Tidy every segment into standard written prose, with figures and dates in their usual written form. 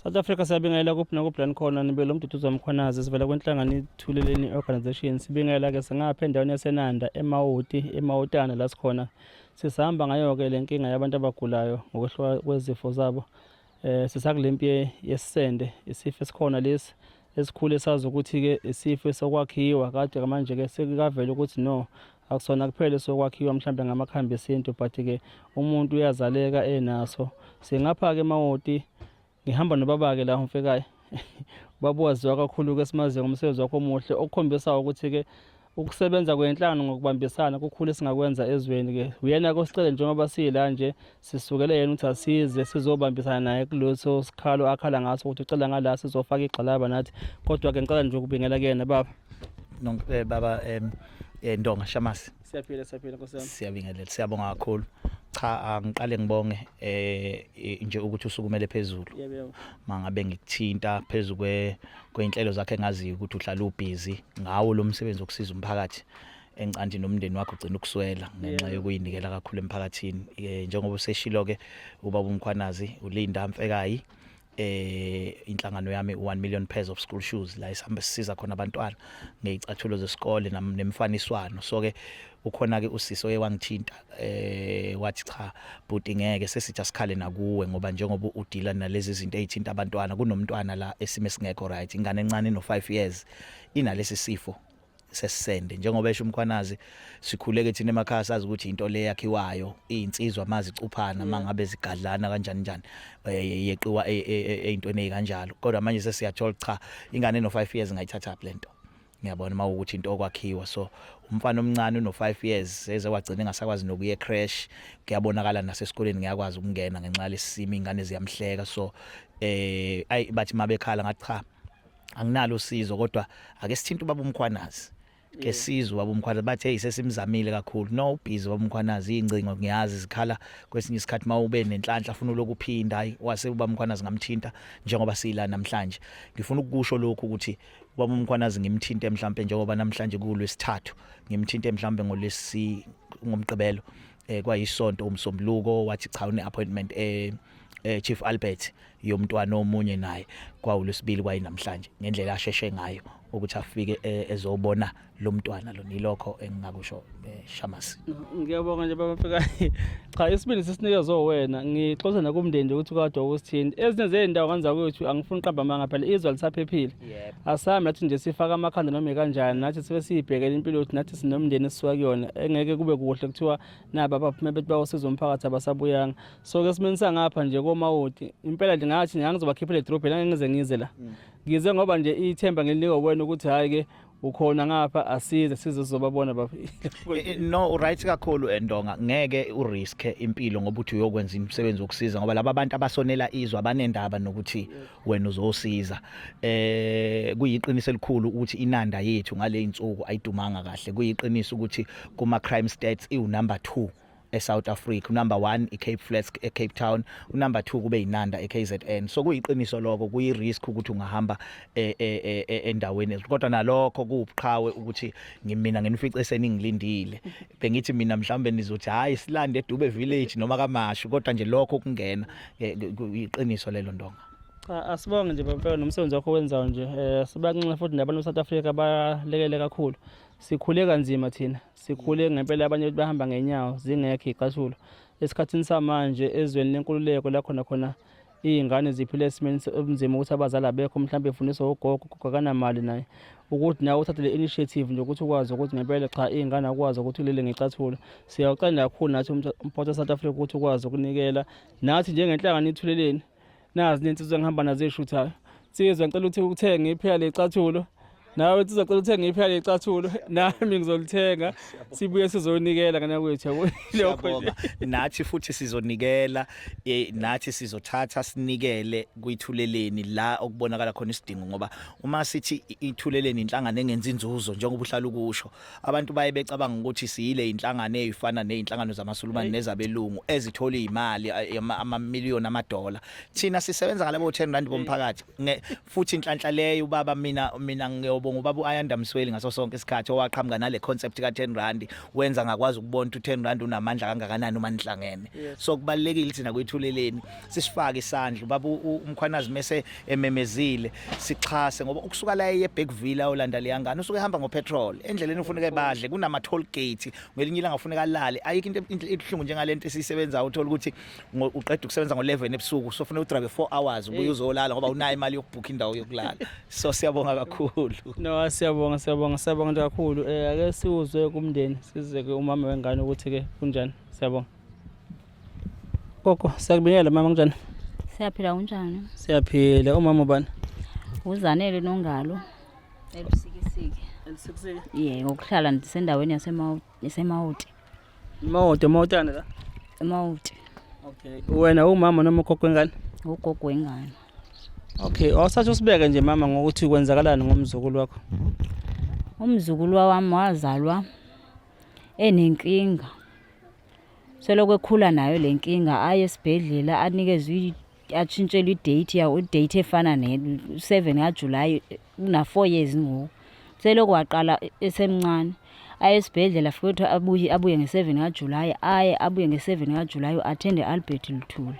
South Africa, siyabingelela kuphi nakuphi la nikhona. Nibele uMduduzi Mkhwanazi, sivela kwenhlangano iThuleleni Organization. Sibingela ke singapha endaweni yaseNanda, eMawuti, eMawutana la sikhona. Sisahamba ngayo-ke le nkinga yabantu abagulayo ngokwehluka kwezifo zabo. Sisakulempi yesisende, isifo esikhona lesi esikhulu esazi ukuthi-ke isifo esokwakhiwa kade. Manje-ke sekavela ukuthi no, akusona kuphela esokwakhiwa mhlambe ngamakhambi esintu, but-ke umuntu uyazaleka enaso. Singapha-ke eMawoti, ngihamba nobaba-ke la umfekayo. Ubaba waziwa kakhulu-ke, esimaziyo ngomsebenzi wakho omuhle okukhombisa ukuthi-ke ukusebenza kwenhlangano ngokubambisana kukhulu esingakwenza ezweni-ke. Uyena-ke osicele njengoba siyila nje, sisukele yena ukuthi asize sizobambisana naye kuleso sikhalo akhala ngaso, ukuthi ucela ngala sizofaka igxalaba nathi. Kodwa-ke ngicela nje ukubingela kuyena, baba. Baba Ndonga Shamasi. Siyaphila, siyaphila, nkosi yami. Siyabingelela, siyabonga kakhulu. Cha, angiqale ngibonge nje ukuthi usukumele phezulu. Yebo yebo. Mangabe ngikuthinta phezulu kweinhlelo zakhe, engaziyo ukuthi uhlala ubusy ngawo lo msebenzi wokusiza umphakathi, engicanti nomndeni wakho ugcina ukuswela ngenxa yokuyinikela kakhulu emphakathini. Njengoba useshilo ke ubaba uMkhwanazi, uLinda Mfekayi, inhlangano yami 1 million pairs of school shoes, la isihamba sisiza khona abantwana ngezicathulo zesikole nemfaniswano. So ke ukhona ke usisi oye wangithinta, wathi, "Cha bhuti, ngeke sesithi asikhale nakuwe, ngoba njengoba udila nalezi zinto ezithinta abantwana, kunomntwana la esimo esingekho right, ingane encane no 5 years inalesi sifo sesisende." Njengoba esho uMkhwanazi, sikhuleke thina emakhaya sazi ukuthi into le yakhiwayo izinsizwa mazicuphana, mangabe zigadlana kanjani njani, yeqiwa eyintweni ezikanjalo. Kodwa manje sesiyathola, cha, ingane no 5 years ngayithatha lento. Ngiyabona mawukuthi into okwakhiwa. So umfana omncane uno 5 years seze wagcina engasakwazi nokuya ecreche, kuyabonakala nasesikoleni ngiyakwazi ukungena ngenxa lesimo, ingane ziyamhleka. So ayi, bathi mabekhala, ngathi, "Cha, anginalo usizo, kodwa ake sithinte ubaba uMkhwanazi, ke sizwe ubaba uMkhwanazi." Bathi, "Hey, sesimzamile kakhulu." No, ubusy ubaba uMkhwanazi, ingcingo ngiyazi zikhala kwesinye isikhathi, mawube nenhlanhla ufuna lokuphinda. Hayi, wase ubaba uMkhwanazi ngamthinta njengoba sila namhlanje. Ngifuna ukusho lokhu ukuthi ubaba uMkhwanazi ngimthinte mhlambe njengoba namhlanje kulwesithathu, ngimthinte mhlambe ngolesi ngomgqibelo, kwayisonto, umsombuluko, wathi cha, une appointment Chief Albert yomntwana omunye naye. Kwawulwesibili, kwayinamhlanje, ngendlela asheshe ngayo ukuthi afike ezobona lo mntwana lo. Nilokho engingakusho, Shamasi. Ngiyabonga nje, baba Mfekayi. Cha, isibindi sisinikeze wena. Ngixoxa nakumndeni nje ukuthi kade usithinta. Ezinye zezindawo kanzakwethu, angifuni uqamba amanga phela, izwe lisaphephile. Asami nathi nje sifaka amakhanda noma kanjani, nathi sibe siyibhekela impilo yethu, nathi sinomndeni esisuka kuyona. Engeke kube kuhle kuthiwa naba abaphume bethi bayosiza umphakathi abasabuyanga. So ke esimeni sangapha nje koMawoti, impela nje ngathi ngangizobakhiphela edrobheni, angeke ngize ngize la. Ngize ngoba nje ithemba ngilinika wena ukuthi hayi ke, ukhona ngapha, asize size sizobabona baba. No, right kakhulu, Ndonga. Ngeke urisk impilo ngoba uthi uyokwenza umsebenzi wokusiza, ngoba laba bantu abasonela izwe abanendaba nokuthi wena uzosiza. Kuyiqiniso elikhulu ukuthi iNanda yethu ngale insuku ayidumanga kahle. Kuyiqiniso ukuthi kuma crime stats iwu number 2 eSouth Africa, number 1 iCape Flats eCape Town, unumber 2 kube iNanda eKZN. So kuyiqiniso lokho, kuyi risk ukuthi ungahamba endaweni, kodwa nalokho kuwubuqhawe ukuthi ngimina nginifice seningilindile. Bengithi mina mhlawumbe nizothi, "Hayi, silande eDube Village noma kaMashu," kodwa nje lokho kungena, iqiniso lelo, Ndonga. Cha, asibonge nje baba nomsebenzi wakho wenzayo nje. Sibanxenxa futhi nabantu South Africa balekele kakhulu. Sikhule kanzima thina. Sikhule ngempela, abanye bahamba ngenyawo zingekho icathulo. Esikhathini samanje ezweni lenkululeko la khona khona iy'ngane ziphila esimeni obunzima ukuthi abazali abekho, mhlawumbe efundiswa ugogo, ugogo akanamali naye. Ukuthi nawe uthathe le initiative nje ukuthi ukwazi ukuthi ngempela cha, iy'ngane akwazi ukuthi ulele ngecathulo. Siyawucela kakhulu nathi umphakathi wa-South Africa ukuthi ukwazi ukunikela nathi njengenhlangano iThuleleni. Nazi nensizwa engihamba nazo ey'shuthayo. Nsizwa, ngicela ukuthi uthenge ipheya lecathulo. Nawe nsizwa, ngicela uthenge ipheya lecathulo. Nami ngizolithenga. Sibuye sizonikela ngane kwethu, yabo. Lokho nje. Siyabonga. Nathi futhi sizonikela, nathi sizothatha sinikele kuyithuleleni la okubonakala khona isidingo, ngoba uma sithi iThuleleni inhlangano engenza inzuzo, njengoba uhlala ukusho, abantu baye becabanga ukuthi siyile inhlangano ezifana nezinhlangano zamaSulumane nezabelungu ezithola imali, amamiliyoni amadola. Thina sisebenza ngalabo 10 rand bomphakathi. Futhi inhlanhla leyo, ubaba, mina ngiyoba Siyobonga ubaba uAyanda Msweli ngaso sonke isikhathi owaqhamuka nale concept ka 10 rand, wenza ngakwazi ukubona ukuthi 10 rand unamandla kangakanani uma nihlangene. So kubalekile thina kuyithuleleni sisifake isandla ubaba uMkhwanazi mese ememezile sixhase, ngoba ukusuka la eBergville ayolanda leyangane usuke ehamba ngopetrol endleleni, ufuneka ebadle, kunama toll gate, ngelinye ilanga ufuneka alale. Ayikho into ebuhlungu njengalento esiyisebenzayo, uthola ukuthi uqeda ukusebenza ngo11 ebusuku, so funeka udrive 4 hours ubuye uzolala ngoba unayo imali yokubhukha indawo yokulala. So siyabonga kakhulu. No, siyabonga, siyabonga, siyabonga nje kakhulu. Ake siwuzwe kumndeni, size ke umama wengane ukuthi ke kunjani. Siyabonga. Gogo, siyakubingelela mama, kunjani? Siyaphila, kunjani? Siyaphila. Umama ubani? Uzanele Nongalo. Elusikisiki. Elusikisiki. Yebo, ngokuhlala ndisendaweni yaseMawuti. Mawuti, Mawutana la. eMawuti. Okay. Wena umama noma ugogo wengane? Ugogo wengane. Okay, awusathe usibeke nje mama ngokuthi kwenzakalani ngomzukulu wakho. Umzukulu wami wazalwa enenkinga. Selokhu ekhula nayo le nkinga, aye esibhedlela, anikezwe, atshintshelwe idate yawo, idate efana ne-7 kaJulayi, una 4 years ngoku. Selokhu waqala esemncane aye esibhedlela, afike kuthiwa abuye nge-7 kaJulayi, aye abuye nge-7 kaJulayi, u-attende Albert Luthuli.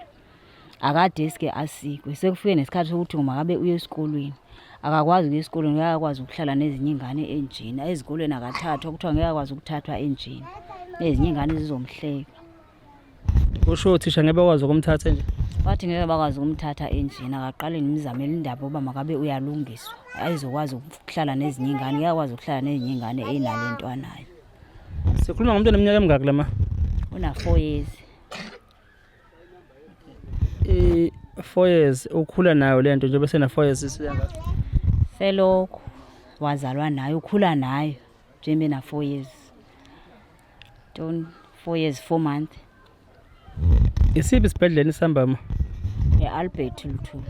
Akade esike asikwe, sekufike nesikhathi sokuthi makabe uye esikolweni. Akakwazi ukuya esikolweni, ngeke akwazi ukuhlala nezinye iy'ngane enjena. Ezikolweni akathathwa, kuthiwa ngeke akwazi ukuthathwa enjena. Ezinye iy'ngane zizomhleka. Usho uthisha ngeke bakwazi ukumthatha nje. Bathi ngeke bakwazi ukumthatha enjena, akaqale nimzamele indaba yokuba makabe uyalungiswa. Ayizokwazi ukuhlala nezinye iy'ngane, ngeke akwazi ukuhlala nezinye iy'ngane enale nto anayo. Sikhuluma ngomntwana eminyaka emingaki la ma? Una 4 years. 4 years ukhula nayo lento njengoba sena 4 years isiyanga. Selokhu wazalwa nayo, ukhula nayo njengoba ena 4 years. Don 4 years 4 months. Isiphi isibhedlela isihamba ma? E-Albert Luthuli.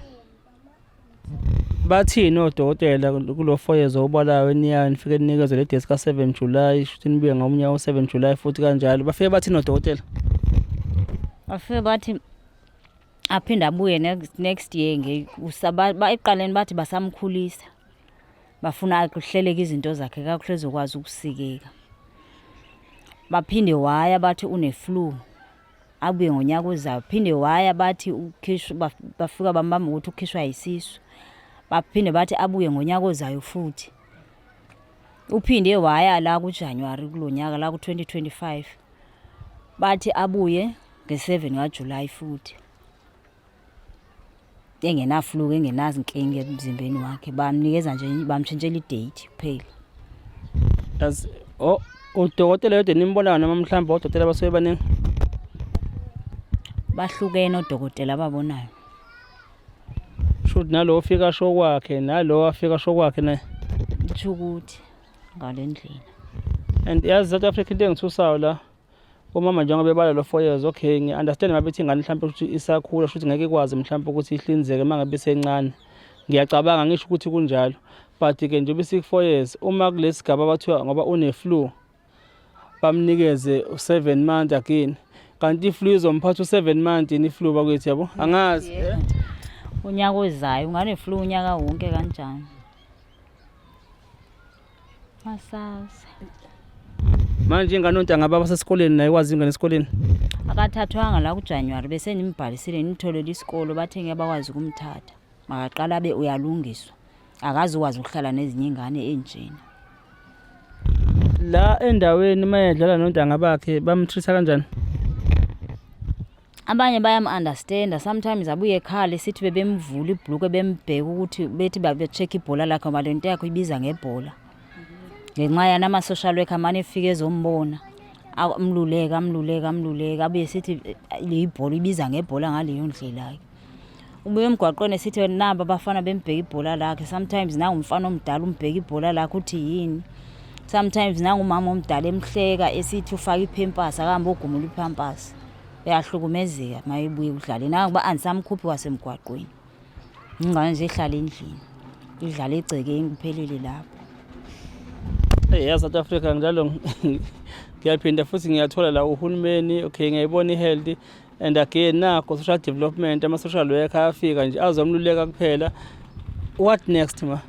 Bathini odokotela kulo 4 years obalayo niya nifike nikezwe le date ka 7 July, shuthi nibuye ngomnyaka u7 July futhi kanjalo. Bafike bathini odokotela? Bafike bathi aphinde abuye next year ekuqaleni bathi basamkhulisa. Bafuna kuhleleke izinto zakhe kakuhle ezokwazi ukusikeka. Baphinde waya bathi une-flu, abuye ngonyaka ozayo. Phinde waya bathi ukhishwa, bafika bambamba ukuthi ukhishwa yisisu. Baphinde bathi abuye ngonyaka ozayo futhi. Uphinde waya la kuJanuary kulonyaka la ku-2025. Bathi abuye nge-7 kaJuly futhi. Engena-flu, engenazinkinga emzimbeni wakhe, bamnikeza nje, bamshintshela idate kuphela. As oh udokotela yodwa nimbonayo noma mhlawumbe odokotela basuke baningi? Bahlukene odokotela ababonayo. Shuthi nalo ofika sho kwakhe nalo afika sho kwakhe naye. Kusho ukuthi ngale ndlela. And yazi South Africa, into engithusayo la, umama njengoba ebala lo 4 years, okay, ngi-understand ngabe ithi ingane mhlawumbe ukuthi isakhula, shuthi ngeke ikwazi mhlawumbe ukuthi ihlinzeke uma ngabe isencane. Ngiyacabanga, ngisho ukuthi kunjalo, but ke njengoba isiku 4 years, uma kulesi sigaba bathiwa ngoba une-flu bamnikeze u-7 month again, kanti i-flu izomphatha u-7 month yini i-flu bakwethu, yabo, angazi. Unyaka ozayo ungane-flu unyaka wonke kanjani? Asazi. Manje ingane ontanga basesikoleni naye ikwazi ingane esikoleni? Akathathwanga la kuJanuary, bese nimbhalisile, nimtholele isikolo, bathe ngeke bakwazi ukumthatha. Makaqala abe uyalungiswa. Akazukwazi ukuhlala nezinye iy'ngane enjena. La endaweni mayedlala nontanga bakhe bamtreat-a kanjani? Abanye bayam-understanda, sometimes abuye ekhale sithi bebemvula ibhulukwe bembheka ukuthi bethi babe-check ibhola lakhe, ngoba le nto yakho ibiza ngebhola. Ngenxa yani ama-social worker amane efike ezombona, amluleke, amluleke, amluleke, abuye sithi le ibhola ibiza ngebhola ngaleyo ndlela-ke. Ubuye emgwaqweni esithi naba abafana bembheka ibhola lakhe, sometimes nangumfana omdala umbheka ibhola lakhe uthi yini. Sometimes nangumama omdala emhleka esithi ufake ipampers, akahambe ogumula ipampers. Uyahlukumezeka uma ebuya ekudlaleni, nangokuba andisamkhuphi kwasemgwaqweni. Ingane nje ihlala endlini, idlala egcekeni kuphelele lapho. Hey, ya South Africa, njalo ngiyaphinda futhi ngiyathola la uhulumeni, okay, ngiyayibona i-health and again nakho social development, ama-social worker ayafika nje azomluleka kuphela. What next ma?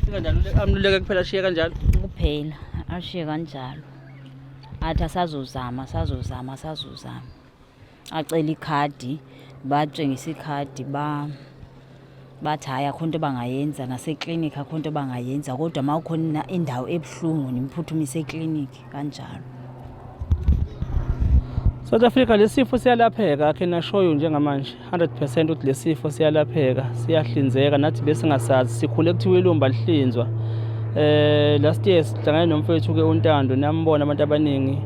Afika njalo amluleke kuphela ashiye kanjalo. Kuphela ashiye kanjalo. Athi asazozama asazozama asazozama. Acela ikhadi batshengisa ikhadi ba bathi hhayi akho nto bangayenza naseklinikhi akho nto bangayenza kodwa uma kukhona indawo ebuhlungu nimphuthumise eklinikhi kanjalo. South Africa lesifo siyalapheka akhe nashoyo njengamanje 100% ukuthi lesifo siyalapheka siyahlinzeka nathi besingasazi sikhule kuthiwa ilumba lihlinzwa last year sihlangane nomfowethu ke uNtando nambona abantu abaningi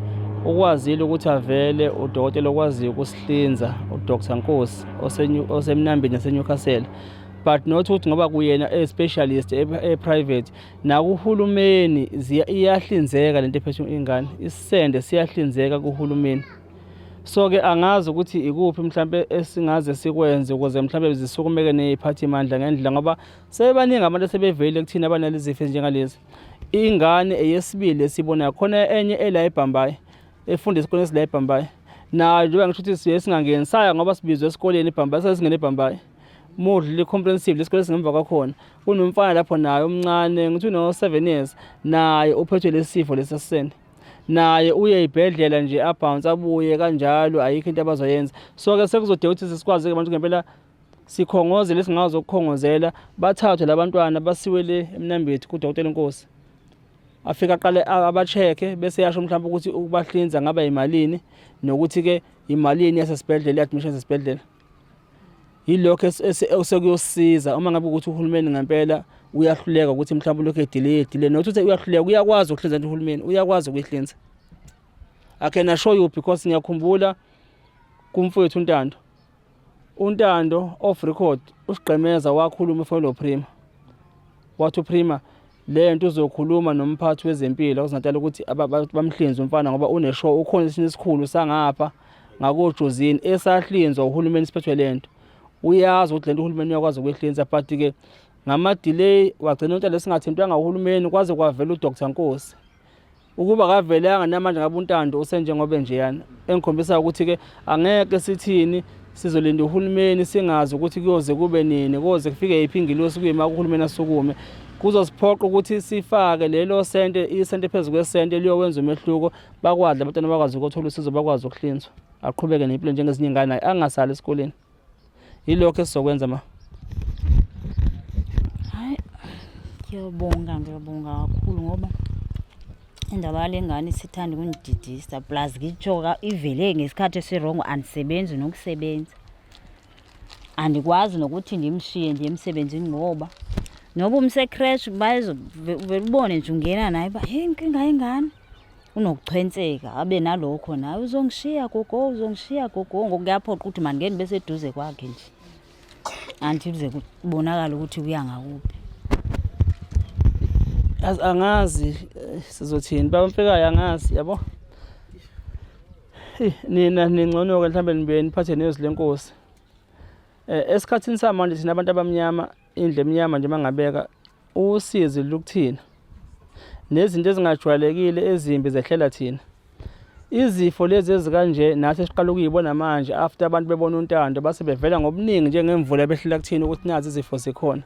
ukwazile ukuthi avele udokotela okwaziyo ukusihlinza uDr Nkosi osemnambini naseNewcastle but not ukuthi ngoba kuyena e-specialist e-private nakuhulumeni iyahlinzeka lento ephethe ingane isende siyahlinzeka kuhulumeni so ke angazi ukuthi ikuphi mhlambe esingaze sikwenze ukuze mhlambe zisukumeke neziphathimandla ngendlela ngoba sebebaningi abantu asebevele kuthina abanalezi zifo ezinjengalezi ingane eyesibili esibonayo khona enye ela eBhambayi efunda esikoleni esila eBhambayi nayo njengoba ngisho ukuthi siye singangeni saya ngoba sibizwe esikoleni eBhambayi sasingene eBhambayi mudlule comprehensive lesikole esingemva kwakhona kunomfana lapho naye omncane ngithi uno-7 years naye uphethwe lesifo lesasisende naye uye ibhedlela nje abounce abuye kanjalo ayikho into abazoyenza so ke sekuzodinga ukuthi sikwazi ke manje ngempela sikhongozele esingazi ukukhongozela bathathwe labantwana basiwe le emnambithi kudokotela Nkosi afika aqale aba-check-e bese yasho mhlawumbe ukuthi ukubahlinza ngaba imalini nokuthi ke imalini yasesibhedlela i-admission yasesibhedlela yilokho osekuyosiza uma ngabe ukuthi uhulumeni ngempela uyahluleka ukuthi mhlawumbe lokhu edelay edelay not ukuthi uyahluleka uyakwazi ukuhlinza into uhulumeni uyakwazi ukuyihlinza I can assure you because ngiyakhumbula kumfowethu uNtando uNtando off record usigqemeza wakhuluma efonela uPrima wathi uPrima le nto uzokhuluma nomphathi wezempilo KwaZulu-Natal ukuthi bamhlinze umfana ngoba uneshow ukhona esinye isikhulu sangapha ngakojozini esahlinzwa uhulumeni siphethwe lento uyazi ukuthi lento uhulumeni uyakwazi ukuyihlinza but ke ngama-delay wagcina untalo esingathintwanga uhulumeni kwaze kwavela uDr Nkosi Ukuba akavelanga namanje ngabe uNtando usenjengoba enjeyana engikhombisa ukuthi-ke angeke sithini sizolinda uhulumeni singazi ukuthi kuyoze kube nini koze kufike yiphi ingilosi kuyima uhulumeni asukume kuzosiphoqa ukuthi sifake lelo sente isente phezu kwesente liyowenza umehluko bakwazi abantwana bakwazi ukuthola usizo bakwazi ukuhlinzwa aqhubeke nempilo njengezinye ingane angasali esikoleni Yilokho esizokwenza ma. Hayi ngiyabonga ngiyabonga kakhulu ngoba indaba yale ngane isithanda ukungididisa plus ngitsho ivele ngesikhathi esirongo andisebenzi nokusebenza andikwazi nokuthi ndimshiye ndiye emsebenzini ngoba noba umse-creche bayezovele ubone nje ungena naye uba heyi inkinga yengane unokuchwenseka abe nalokho naye uzongishiya gogo uzongishiya gogo ngokuyaphoqa ukuthi mandingeni beseduze kwakhe nje anti kuze kubonakala ukuthi kuya ngakuphi angazi sizothini baba mfikayo angazi yabo nina ningcono-ke mhlawumbe nibuye niphathe nezwi lenkosi esikhathini samanje thina abantu abamnyama indlu emnyama nje mangabeka usizi lukuthina nezinto ezingajwayelekile ezimbi zehlela thina izifo lezi ezikanje nathi esiqala ukuyibona manje after abantu bebona uNtando base bevela ngobuningi njengemvula behlela kuthina ukuthi nazi izifo zikhona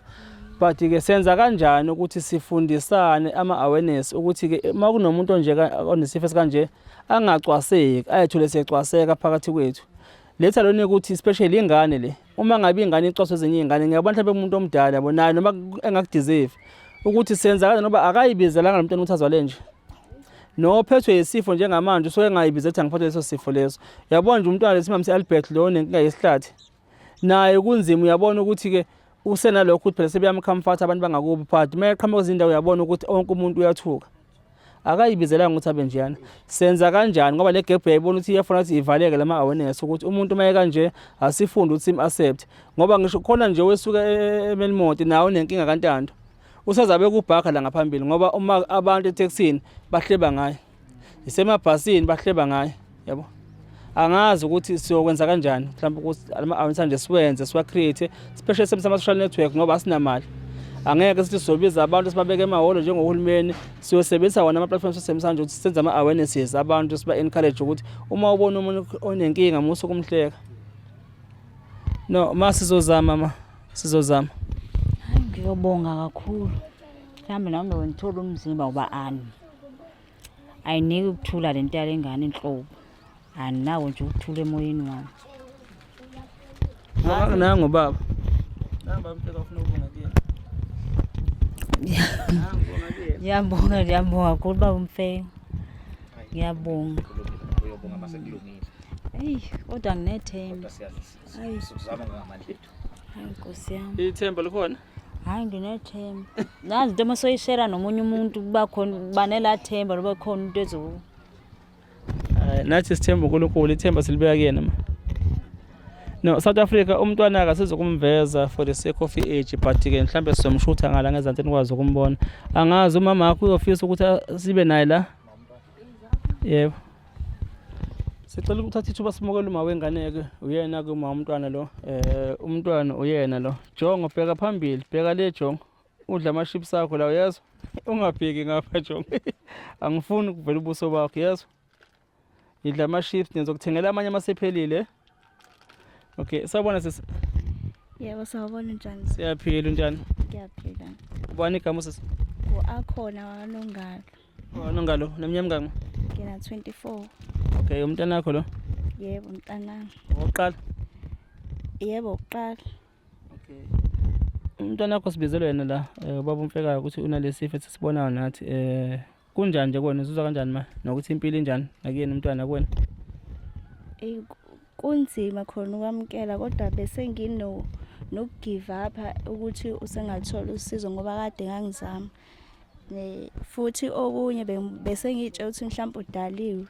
but ke senza kanjani ukuthi sifundisane ama-awareness ukuthi ke uma kunomuntu onje onesifo esikanje angacwaseki ayethole siyacwaseka phakathi kwethu letha lona ukuthi especially ingane le uma ngabe ingane icwaswa ezinye iy'ngane ngiyabona mhlawumbe umuntu omdala yabo naye noma engakudeserve ukuthi senza kanjani ngoba akayibizelanga lo mntwana ukuthi azwale nje nophethwe yisifo njengamanje usuke engayibiza ethi angiphathwe leso sifo leso uyabona nje umntwana lesimamsi Albert lo nenkinga yesihlathi naye kunzima uyabona ukuthi-ke usenalokho ukuthi phela sebeyamkhamfatha abantu bangakubo but uma eqhamuka kwezinye indawo uyabona ukuthi onke umuntu uyathuka akayibizelanga ukuthi abe njeyana senza kanjani ngoba le gap uyayibona ukuthi iyafuna ukuthi ivaleke lama awareness ukuthi umuntu uma ekanje asifunde ukuthi sim accept ngoba ngisho khona nje wesuka eMelmonti nawe unenkinga kaNtando usezabe kubhakha la ngaphambili ngoba uma abantu eTaxini bahleba ngaye isemabhasini bahleba ngaye yabo angazi ukuthi siyokwenza kanjani mhlawumbe ukuthi ama-awareness nje siwenze siwa-create especially sebenzisa ama-social network ngoba asinamali angeke sithi sizobiza abantu sibabeke emahholo njengohulumeni siyosebenzisa wona ama-platform sisebenzisa nje ukuthi senze ama-awarenesses abantu siba-encourage ukuthi uma ubona umuntu onenkinga musa ukumhleka no ma sizozama ma sizozama hayi ngiyobonga kakhulu. Mhlawumbe nami ngithole umzimba ngoba ani ayiniki ukuthula le nto yale ngane inhlobo. Andinawo nje ukuthula emoyeni wami. Nangu baba. Namba mfeka ufuna ukubonga kuyena. Nangu bonga kuyena. Ngiyabonga, ngiyabonga kakhulu baba uMfeka. Ngiyabonga. Uyobonga mase kulungile. Eyi, kodwa nginethemba. Kodwa sizama ngamandla ethu. Hayi Nkosi yami. Ithemba likhona. Hayi nginethemba. Nazi into uma soyishera nomunye umuntu kuba khona banela themba loba khona into ezo. Nathi sithemba uNkulunkulu, ithemba silibeka kuyena ma. No, South Africa umntwana akasizokumveza for the sake of age, but ke mhlambe sizomshutha ngala ngezansi nikwazi ukumbona. Angazi umama wakho uyofisa ukuthi sibe naye la. Yebo. Sicela ukuthatha ithuba simukele uma wengane ke, uyena ke uma umntwana lo. Umntwana uyena lo. Jongo bheka phambili, bheka le Jongo. Udla ama chips akho la, uyezwa? Ungabheki ngapha Jongo. Angifuni ukuvela ubuso bakho, yezwa? Idla ama chips, ngizokuthengela amanye amasephelile. Okay, sawubona sisi. Yebo, sawubona, njani? Siyaphila, unjani? Ngiyaphila. Ubani igama sisi? U-Akhona waNongalo. Oh, Nongalo, neminyaka mingaki? Ngina 24. Okay, umntana wakho lo? Yebo, mntanami. Owokuqala? Yebo, uqala. Okay. Umntwana wakho sibizelwe yena la, ubaba uMfekayo ukuthi unalesifo esisibonayo nathi. Kunjani nje kuwena, uzizwa kanjani ma? Nokuthi impilo injani nakuyena umntwana kuwena? Ey, kunzima khona ukwamukela kodwa bese ngino nokugive up ukuthi usengathola usizo ngoba kade ngangizama. Ne futhi okunye bese ngitshela ukuthi mhlawumbe udaliwe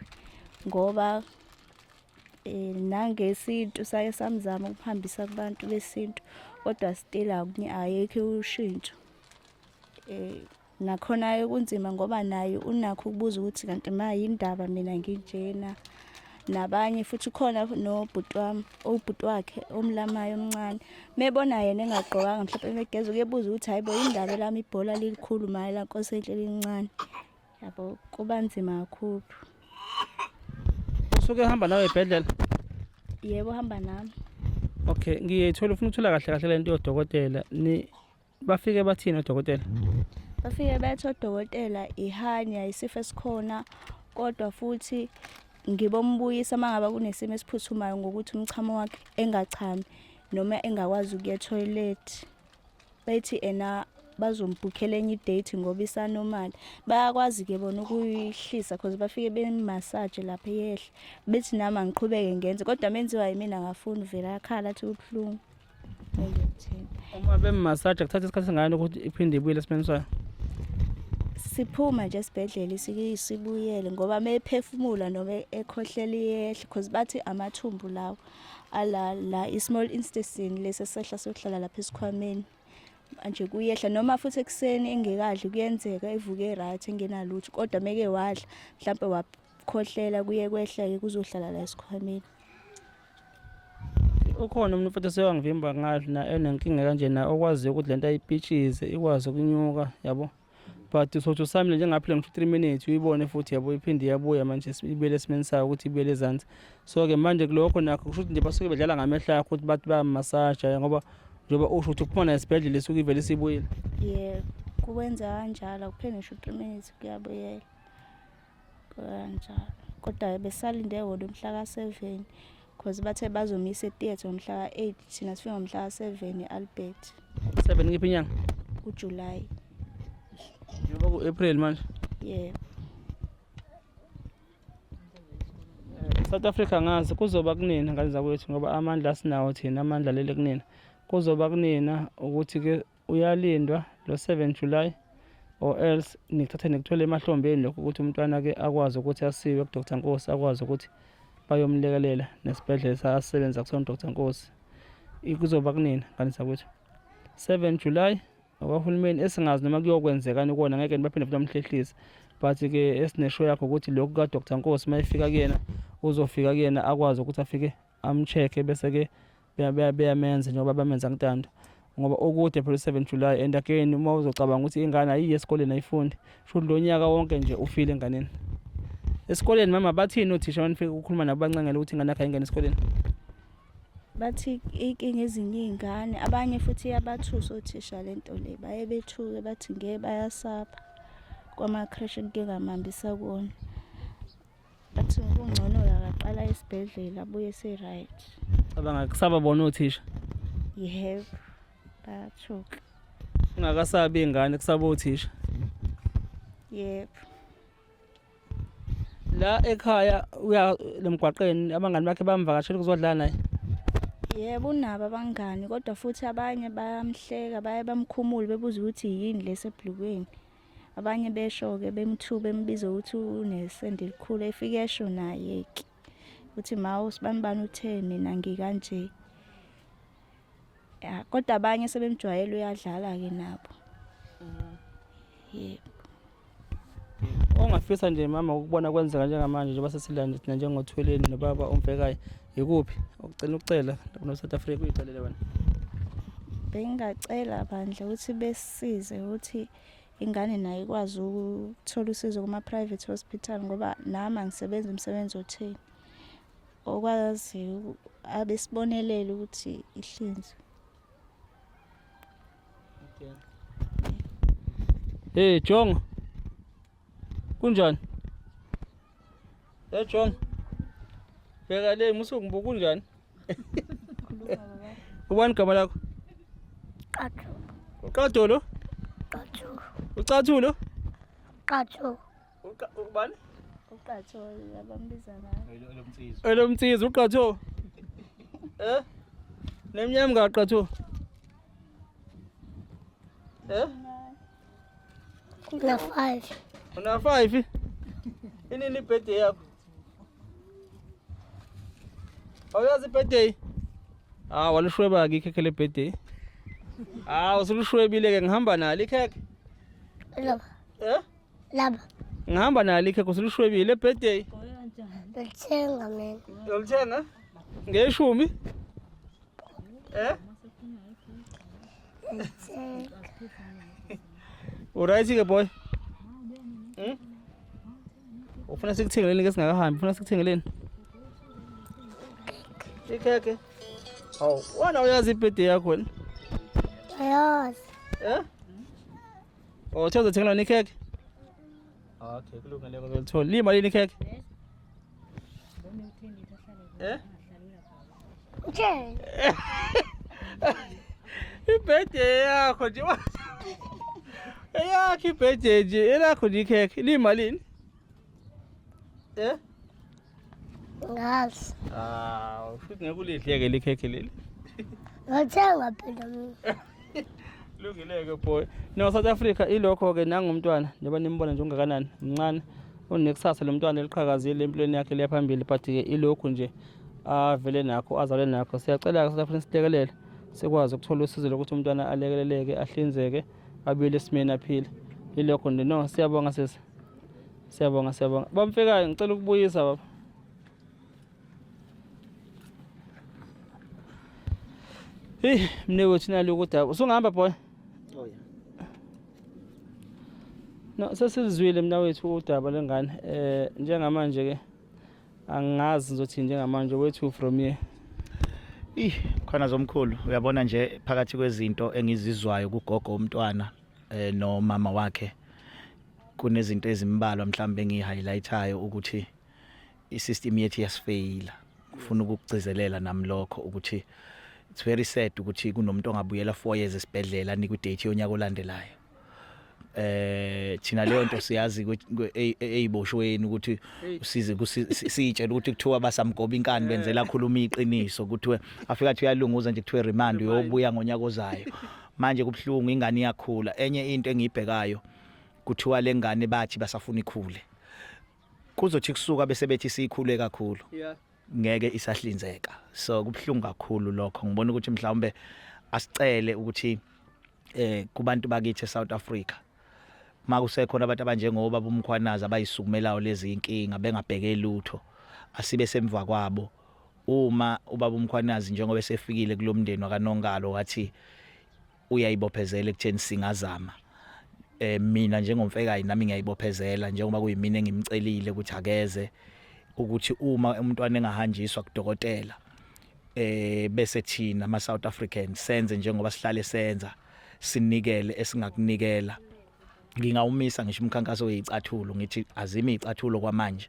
ngoba nangesintu sake samzama ukuhambisa kubantu besintu kodwa still ayikho ushintsho. Nakhona kunzima ngoba naye unakho ukubuza ukuthi kanti ma yindaba mina nginjena. Nabanye futhi khona nobhuti wami, ubhuti wakhe omlamayo omncane, mebona yena engagqokanga mhlawumbe megeza uyebuza ukuthi hayi bo indaba lami ibhola lilikhulu ma la Nkosi enhle lincane. Yabo, kuba nzima kakhulu. Usuke ehamba nawe ebhedlela? Yebo, hamba nami. Okay, ngiyethola ufuna ukuthola kahle kahle lento yodokotela. Ni bafike bathini odokotela? Bafike bethi odokotela ihanya isifo esikhona kodwa futhi ngibombuyisa mangabe kunesimo esiphuthumayo ngokuthi umchamo wakhe engachami noma engakwazi ukuya toilet. Bethi ena bazombhukhela enye idate ngoba isanormal. Bayakwazi ke bona ukuyihlisa because bafike bemassage lapha yehla. Bethi nami angiqhubeke ngenze kodwa menziwa yimina ngafuni vele akhala athi kubuhlungu. Ngiyethemba. Uma bemmassage kuthatha isikhathi singani ukuthi iphinde ibuyele esimeni sayo? Siphuma nje esibhedlela sike sibuyele ngoba mephefumula noma ekhohlela iyehla because bathi amathumbu lawo ala la i-small intestine lesi esehla sokuhlala lapha esikhwameni manje kuyehla noma futhi ekuseni engekadli kuyenzeka evuke right engenalutho kodwa meke wadla mhlambe wakhohlela kuye kwehla-ke kuzohlala la esikhwameni. Ukhona umuntu futhi osewangivimba ngadli na enenkinga kanje na okwaziyo ukuthi lento ayipitshize ikwazi ukunyuka, yabo. But usothi usamile njengaphila ngisho 3 minutes uyibone futhi, yabo, iphinde iyabuya manje ibuyele esimeni sayo ukuthi ibuyele ezansi. So ke manje kulokho nakho kusho ukuthi nje basuke bedlala ngamehlo akho ukuthi bathi bayamasaja ngoba njengoba usho ukuthi uphuma nayo esibhedlela isuke ivele isibuyile. Yebo, kuwenza kanjalo akupheli ngisho 3 minutes kuyabuyela. Kanjalo. Kodwa besalinde wona umhla ka-7 because bathe bazomisa e-theatre ngomhla ka-8 thina sifika ngomhla ka-7 e-Albert. 7 kiphi inyanga? uJuly. Njengoba ku-April manje. Yebo. South Africa ngazi kuzoba kunina ngane zakwethu ngoba amandla asinawo thina, amandla lele kunina. Kuzoba kunina ukuthi ke uyalindwa lo 7 July or else nikuthathe nikuthole emahlombeni lokho ukuthi umntwana ke akwazi ukuthi asiwe ku Dr Nkosi, akwazi ukuthi bayomlekelela nesibhedlela asebenza kusona Dr Nkosi. Kuzoba kunina ngane zakwethu. 7 July okwahulumeni esingazi noma kuyokwenzekani kona, ngeke baphinde futhi bamhlehlise, but ke esinesho yakho ukuthi lokhu ka Dr Nkosi mayifika kuyena uzofika kuyena akwazi ukuthi afike amcheck bese ke beyamenza njengoba bamenza ngintando ngoba okude phela 7 July. And again uma uzocabanga ukuthi ingane ayiye esikoleni ayifundi, sho lo nyaka wonke nje ufile enganeni esikoleni. Mama, bathini othisha manifika ukukhuluma nabo bancengela ukuthi ingane yakhe ayingene esikoleni? Bathi inkinga ezinye iy'ngane abanye futhi iyabathusa othisha le nto le baye bethuke bathi ngeke bayasaba kwama-creche kuke ngamhambisa kuwona. Bathi kungcono-ke akaqala esibhedlela abuye ese-right. Cabanga kusaba bona othisha. Yebo, bayathuka. Ungakasabi ingane kusaba othisha. Yebo. La ekhaya uya lemgwaqeni abangani bakhe bamvakashela ukuzodlala naye. Yebo unabo abangani kodwa futhi abanye bayamhleka baye bamkhumule bebuza ukuthi yini lesebhlukweni. Abanye besho-ke bemthuka bembiza ukuthi unesende elikhulu efike esho naye-ke ukuthi ma usibanibani uthe mina ngikanje. Ya kodwa abanye sebemjwayele uyadlala-ke nabo. Yebo. Ongafisa nje mama ukubona kwenzeka njengamanje njengoba sesilande thina njengothweleni nobaba uMfekayi ikuphi okugcina ukucela kuno South Africa uyicelele wena? Bengingacela bandla ukuthi besisize ukuthi ingane nayo ikwazi ukuthola usizo kuma-private hospital ngoba nami angisebenzi umsebenzi otheni okwaziyo abesibonelele ukuthi ihlinzwe. Hey Jongo. Kunjani? Hey Jongo. Bheka le musuku ngibuka kunjani? Ubani igama lakho? Qathu. Uqathulo? Qathu. Ucathulo? Qathu. Ubani? Uqatho abambiza ngayo. Elomnsizwa. Elomnsizwa uqatho. Eh? Nemnyama kaqatho. Eh? Na 5. Una 5? Inini birthday yakho? Awuyazi birthday? Ah, walishweba ke ikhekhe le birthday. Ah, usulishwebile ke ngihamba nalo ikhekhe. Laba. Eh? Laba. Ngihamba nalo ikhekhe usulishwebile birthday. Ngithenga mina. Uyolithenga? Ngeshumi? Eh? Ngithenga. Uright ke boy? Ufuna sikuthengeleni ke singakahambi? Ufuna sikuthengeleni? Ikhekhe. Hawu, wena uyazi ibirthday yakho wena? Yazi. Eh? Oh, uthe uzothengelani ikhekhe? Okay, kulungile uzolithola. Liyimalini ikhekhe? Eh? Uthe. Ibirthday yakho nje. Eyakho ibirthday nje, elakho nje ikhekhe. Liyimalini? Eh? Ngazi. Ah, futhi ngeke ulidleke likhekhe leli. Ngithenga phela mina. Lungile-ke boy. No South Africa ilokho ke nangumntwana njengoba nimbona nje ungakanani mncane unekusasa lo mntwana eliqhakazile empilweni yakhe leya phambili but ke ilokhu nje avele nakho azalwe nakho. Siyacela ke South Africa silekelele sikwazi ukuthola usizo lokuthi umntwana alekeleleke ahlinzeke abuyele esimeni aphile. Ilokho nje no siyabonga sisi. Siyabonga siyabonga. Bamfikayo ngicela ukubuyisa baba. Hey, mnewethu nalo udaba. Usungahamba boy? Oh yeah. No, sesizwile mnawethu udaba lengane. Eh njengamanje ke angazi ngizothi njengamanje wethu from here. Ih, khona zomkhulu, uyabona nje phakathi kwezinto engizizwayo kugogo umntwana nomama wakhe kunezinto ezimbalwa mhlawumbe engihighlightayo ukuthi isystem yethu iyasifeyila. Kufuna ukugcizelela nami lokho ukuthi it's very sad ukuthi kunomuntu ongabuyela 4 years esibhedlela anikwe idate yonyaka olandelayo. Thina leyo nto siyazi eyiboshweni ukuthi usize siyitshela ukuthi kuthiwa basamgoba inkani benzela khuluma iqiniso kuthiwe afika athi uyalunguza nje kuthiwe remand uyobuya ngonyaka ozayo. Manje kubhlungu ingane iyakhula. Enye into engiyibhekayo kuthiwa lengane bathi basafuna ikhule. Kuzothi kusuka bese bethi sikhule kakhulu. Ngeke isahlinzeka. So kubhlungu kakhulu lokho. Ngibona ukuthi mhlawumbe asicele ukuthi kubantu bakithi eSouth Africa makusekhona abantu abanjengoba bomkhwanazi abayisukumelayo lezi inkinga bengabheke lutho asibe semva kwabo. Uma ubaba umkhwanazi njengoba esefikile kulomndeni wakaNongalo wathi uyayibophezela ekutheni singazama, mina njengomfekayi nami ngiyayibophezela njengoba kuyimina engimcelile ukuthi akeze ukuthi uma umntwana engahanjiswa kudokotela Bese thina ama South Africans senze njengoba sihlale senza, sinikele esingakunikela. Ngingawumisa ngisho umkhankaso wezicathulo, ngithi azime izicathulo kwamanje.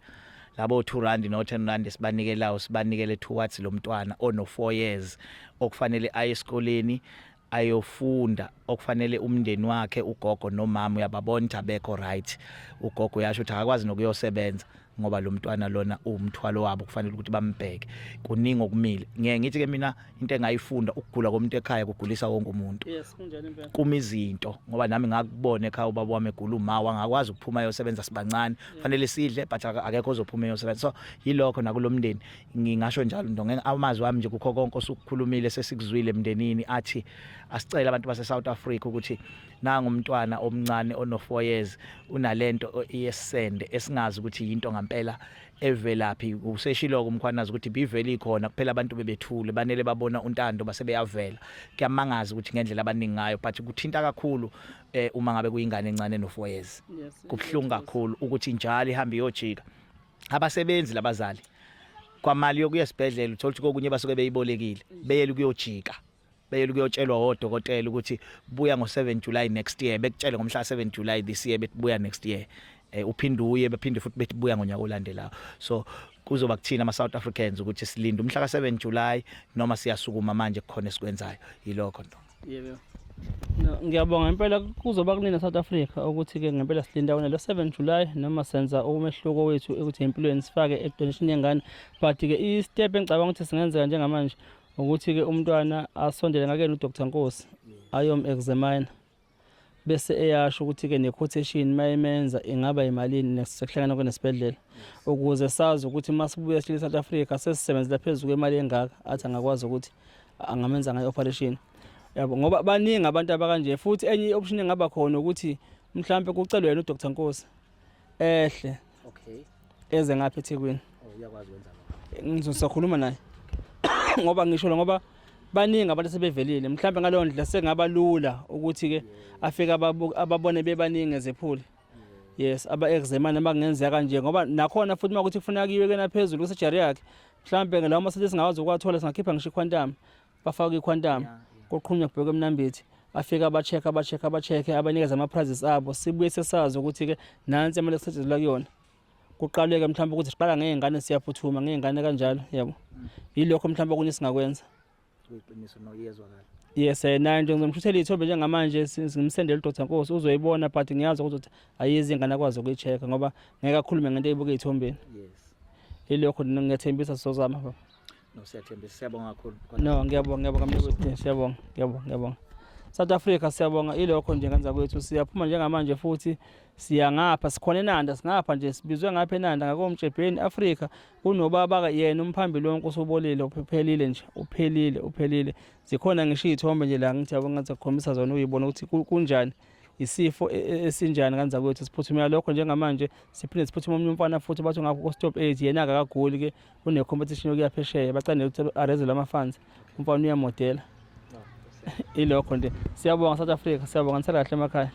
Labo 2 rand no 10 rand sibanikelayo, sibanikele towards lo mntwana ono 4 years okufanele aye esikoleni ayofunda, okufanele umndeni wakhe, ugogo nomama, uyababona ukuthi abekho right. Ugogo uyasho ukuthi akakwazi nokuyosebenza ngoba lo mntwana lona uwumthwalo wabo, kufanele ukuthi bambheke. Kuningi okumile. Ngiye ngithi ke mina, into engayifunda, ukugula komuntu ekhaya kugulisa wonke umuntu. Yes, kunjalo impela. Kuma izinto, ngoba nami ngakubona ekhaya ubaba wami egula, uma wangakwazi ukuphuma ayosebenza. Sibancane, fanele sidle, but akekho ozophuma eyosebenza. So yilokho nakulomndeni, ngingasho njalo nto. Ngeke amazwi wami nje kukho konke osukukhulumile, sesikuzwile emndenini, athi asicele abantu base South Africa ukuthi nanga umntwana omncane ono 4 years unalento yesende esingazi ukuthi yinto ngempela evelaphi. Useshilo uMkhwanazi ukuthi bivele ikhona kuphela, abantu bebethule, banele babona uNtando base beyavela. Kuyamangaza ukuthi ngendlela abaningi ngayo, but kuthinta kakhulu uma ngabe kuyingane encane no 4 years. Kubhlungu kakhulu ukuthi njalo ihamba iyojika, abasebenzi labazali kwamali yokuya esibhedlela, uthola ukuthi kokunye basuke beyibolekile, beyela ukuyojika, beyela ukuyotshelwa odokotela ukuthi buya ngo7 July next year. Bekutshele ngomhla 7 July this year, bethi buya next year, uphinde uye, bephinde futhi bethi buya ngonyaka olandelayo. So kuzoba kuthina ama South Africans ukuthi silinde umhla ka7 July noma siyasukuma manje kukhona esikwenzayo. Yilokho nto. Yebo. No, ngiyabonga impela. Kuzoba kunina South Africa ukuthi ke ngempela silinda wona lo 7 July noma senza umehluko wethu ukuthi empilweni sifake e-donation yengane. But ke i-step engicabanga ukuthi singenzeka njengamanje ukuthi ke umntwana asondele ngakena uDr Nkosi ayom examine, bese eyasho ukuthi ke ne-quotation mayemenza ingaba imalini nesekuhlangana kwenesibhedlela, ukuze sazi ukuthi masibuya sihleli South Africa sesisebenzela phezulu kwemali engaka athi angakwazi ukuthi angamenza ngayo operation, yabo, ngoba baningi abantu abakanje. Futhi enye i-option engaba khona ukuthi mhlambe kucelwe yena uDr Nkosi ehle eze ngapha eThekwini. Oh, uyakwazi ukwenza lokho? Ngizosakhuluma naye, ngoba ngisho ngoba baningi abantu sebevelile. Mhlambe ngaleyo ndlela sengaba lula ukuthi ke afike ababone bebaningi ezephuli, yes, aba-examine abangenzeka kanje, ngoba nakhona futhi uma kuthi kufuneka kuyiwe kena phezulu kuse-surgery yakhe, mhlambe ngalawo masenti singakwazi ukuwathola, singakhipha ngisho iQuantum, bafake iQuantum, kuqhunywa kubhekwe eMnambithi, afike aba-check, aba-check, aba-check, abanikeze ama-prices abo, sibuye sesazi ukuthi-ke nansi imali esetshenzelwa kuyona. Kuqaleke mhlawumbe ukuthi siqala ngey'ngane, siyaphuthuma ngey'ngane kanjalo, yabo. Yilokho mhlawumbe okunye singakwenza. Kuyiqiniso, no, iyezwakala. Yes, naye nje ngizomshuthela iy'thombe njengamanje, ngimsendele uDr Nkosi, uzoyibona, but ngiyazi ukuthi ayizi ingane akwazi ukuyi-check-a, ngoba ngeke akhulume ngento eyibuka ey'thombeni. Yilokho, ngiyathembisa sizozama, baba. No, siyathembisa, siyabonga kakhulu. No, ngiyabonga, ngiyabonga mnewethu, siyabonga, ngiyabonga, ngiyabonga. South Africa, siyabonga. Ilokho nje ngenza kwethu. Siyaphuma njengamanje futhi siya ngapha, sikhona eNanda, singapha nje, sibizwe ngapha eNanda ngakomtshebheni Africa. Kunobaba yena umphambili wonke usubolile, uphelile nje, uphelile, uphelile. Zikhona ngisho iy'thombe nje la, ngithi yabo, ngathi kukhombisa zona, uyibona ukuthi kunjani, isifo esinjani kanza kwethu. Siphuthumela lokho njengamanje, siphinde siphuthume omunye umfana futhi, bathi ngakho ku-stop 8, yena akakaguli ke, une-competition yokuya phesheya, bacane ukuthi arezele ama-funds, umfana uyamodela. Ilokho nje. Siyabonga South Africa, siyabonga, nisale kahle emakhaya.